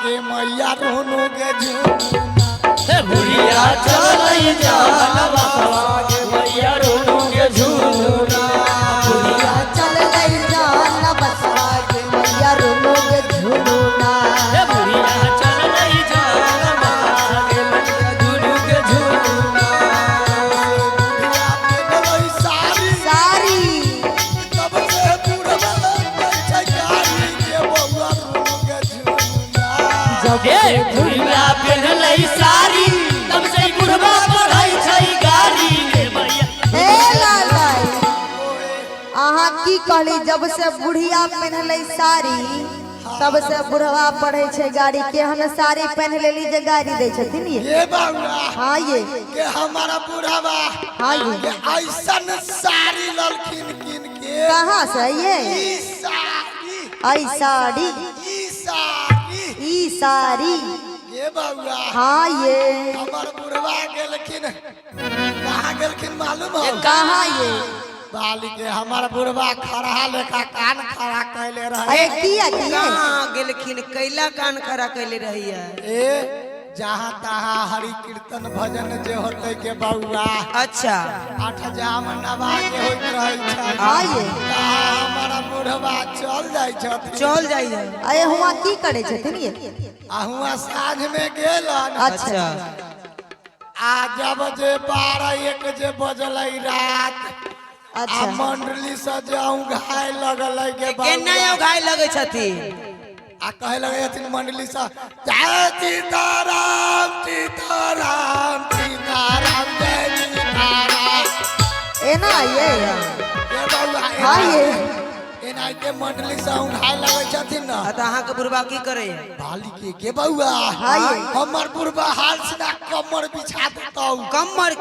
गे मैया रोनो गे झुनुना। हे बुढ़िया चलै जान बसवा गे मैया रोनू गे झुनुना। बुढ़िया चललै जान बसवा गे मैया रोनो गे झुनुना। हे बुढ़िया चलै जान बसवा गे मैया रोनू गे झुनुना। बुढ़िया पेन्हलै साड़ी साड़ी तब से बुढ़वा दै छै गाड़ी गे बौआ रोनो गे झुनुना। जब हे से बुढ़िया पेन्हलै साड़ी तब से बुढ़वा पढ़ै छै गाड़ी गे मैया। हे लाल दाइ, अहाँ की कहली? जब से बुढ़िया पेन्हलै साड़ी तब से बुढ़वा पढ़ै छै गाड़ी। केहन साड़ी पहन लेली जे गाड़ी दै छथिन ये? ये बौआ हाँ ये के हमारा बुढ़वा हाँ ये के ऐसन साड़ी ललखिन किन के। कहाँ से ये? ई साड़ी। ऐ साड़ी। ई साड़ी। ई साड़ी। ये बौआ हाँ ये हमर बुढ़वा गेलखिन, कहाँ गेलखिन मालूम हो? कहाँ ये? बाली के हमर बुढ़वा खड़ा लेखा कान खड़ा कैले रहे। अरे किया किया? कहाँ गेलखिन? कैला कान खड़ा कैले रहिए? ए जहाँ तहाँ हरि कीर्तन भजन जे होते के बौआ, अच्छा। आठ जाम नवा के होइत रहै छै, हाँ ये तहाँ हमर बुढ़वा चल जाइ छथिन। चल जाइए। अरे हुआ की करे छथिन ये? आ हुआ साँझ में गेलन। अच्छा। आ जब जे 12-1 जे बजलै रात आ अच्छा। मंडली से जे औंघाय लगलै के केना बौआ, उघाय लगै छथिन? आ कहे लगे हथिन मंडली से, जय सीताराम सीताराम सीताराम जय सीताराम। एना ये? ये बौआ हाँ ये एनाहिते मंडली से औंघाय लगै छथिन ने। आ तऽ अहाँके बुढ़बा की करैया? बाली के बौआ हाँ ये हमर बुढ़बा हाल से ना कमर बिछा देतौ। कमर?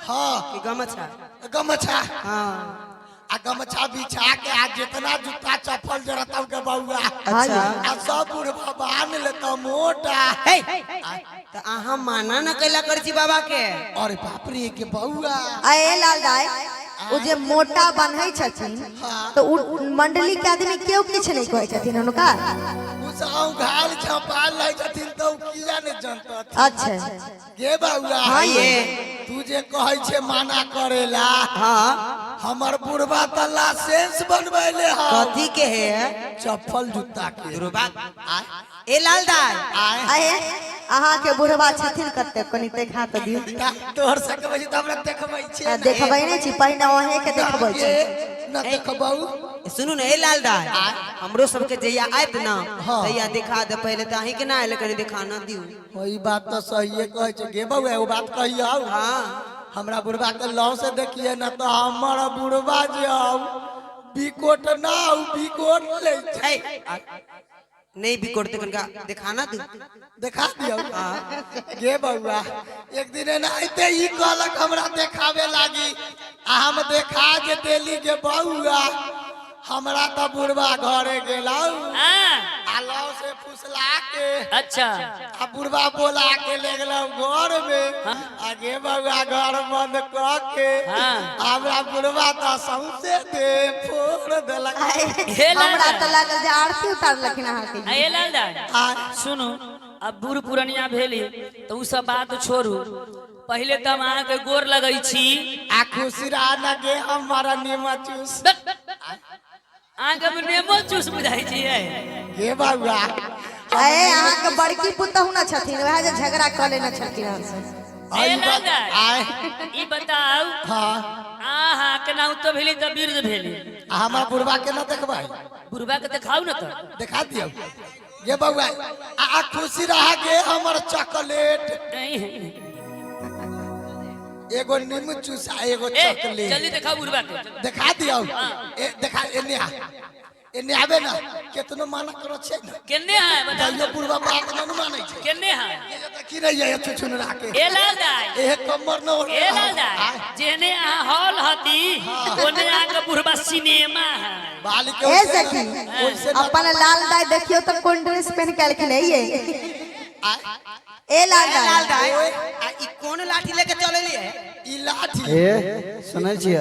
हाँ। की गमछा? गमछा। हाँ। आ गमछा बिछा के आ जितना जूता चप्पल जरतौ के बौआ, हाँ ये आ सब बुढ़बा बांध लेतौ मोटा। हे, तऽ अहाँ माना न कैला करै छी बाबा के? अरे बाप रे के बौआ। अरे लाल दाइ, ओ जे मोटा बन्है छथिन तऽ उ मंडली के आदमी केओ किछु नहि कहै छथिन हुनका? उ सब घायल छपाल लै छथिन तऽ उ किया ने जनतथिन। अच्छा। गे बौआ, हाँ ये तू जे कहै छै माना करेला, हाँ। हमर बुढ़बा तऽ लाइसेंस बनबैले हौ। कथी के है? चप्पल जूता के। बुढ़बा ए लाल दाइ। आय। अरे अहाँके बुढ़वा छथिन कते? कनि देखा तऽ दियौ। तोहर सकबै छी तऽ हमरा देखबै छी। आ, देखबै नहि छी, पहिने अहेंके देखबै छी। न देखबौ। सुनू ने ए लाल दाइ, हमरो सबके जहिया आयत न हाँ। तहिया देखा दे। पहिले तऽ अहीं के ना आयल, कनि देखा न दियौ। ई बात तऽ सहिए कहै छै गे बौआ, एगो बात कहियौ? हाँ। हमरा बुढ़बा के लौ से देखिए न तऽ हमर बुढ़बा जे हौ बिकोट ना हौ, बिकोट लै छै। ए, नहीं बिकोड़ते, कनका देखा ना दू। देखा दियौ गे बौआ। एक दिन एनाहिते ई कहलक हमरा देखाबे लागी आ हम देखा जे देली गे बौआ, हमरा तऽ बुढ़बा घरे गेलौ हाँ। आ लौ से फुसला के अच्छा। आ बुढ़बा बोला के ले गेलौ घर में आ गे बौआ घर बंद कऽ के हाँ। हमरा बुढ़बा तऽ सौंसे दे फोड़ देलक। हे लाल हमरा दाइ। तऽ लागल जे आरती उतारलखिन अहाँके। ए लाल दाइ। आ सुनू, अब बूढ़ पुरनिया भेली तऽ उ सब बात छोड़ू, पहिले तऽ हम अहाँके गोर लगै छी। आ खुशी रहा न गे हमारा नीमा चूस। अहाँके हम नेमो चूस बुझाइ छियै? गे बौआ। अरे अहाँके बड़की पुतहु न छथिन, वएह जे झगड़ा कऽ लेने छलखिन हन से। आ ई ए बात लाल दाइ। आय। ई बताउ, हाँ। अहाँ केनाहितो भेली तऽ वृद्ध भेली। आ हमरा बुढ़बा के न देखबै? बुढ़बा के देखाउ ने तऽ। देखा दियौ गे बौआ। आ खुशी रहा गे हमर चॉकलेट। नहीं। एगो नीमू चूस आ एगो ए चॉकलेट। जल्दी देखाउ बुढ़बा के। देखा दियौ। ए देखा, एने आ, एने आबे ना। केतनो माना करो छै ने, केने है बताउ। तैयो बुढ़बा बात न मानै छै। केने है? ये देखी नहीं है छुछुनरा के। ए लाल दाइ। एहे कमर न ओढ़। ए लाल दाइ, जेहने अहाँ हॉल हती ओने अहाँके बुढ़बा सिनेमा है। बाली के ए ओइसे सखी, ओइसे न अपन लाल दाइ देखियौ तऽ कोन ड्रेस पहिन के एलखिन हे ये। आय। ए लाल ए लाल दाइ। दाइ, आ ई कोन लाठी लेके चललियै? ई लाठी। ए सुनै छियै?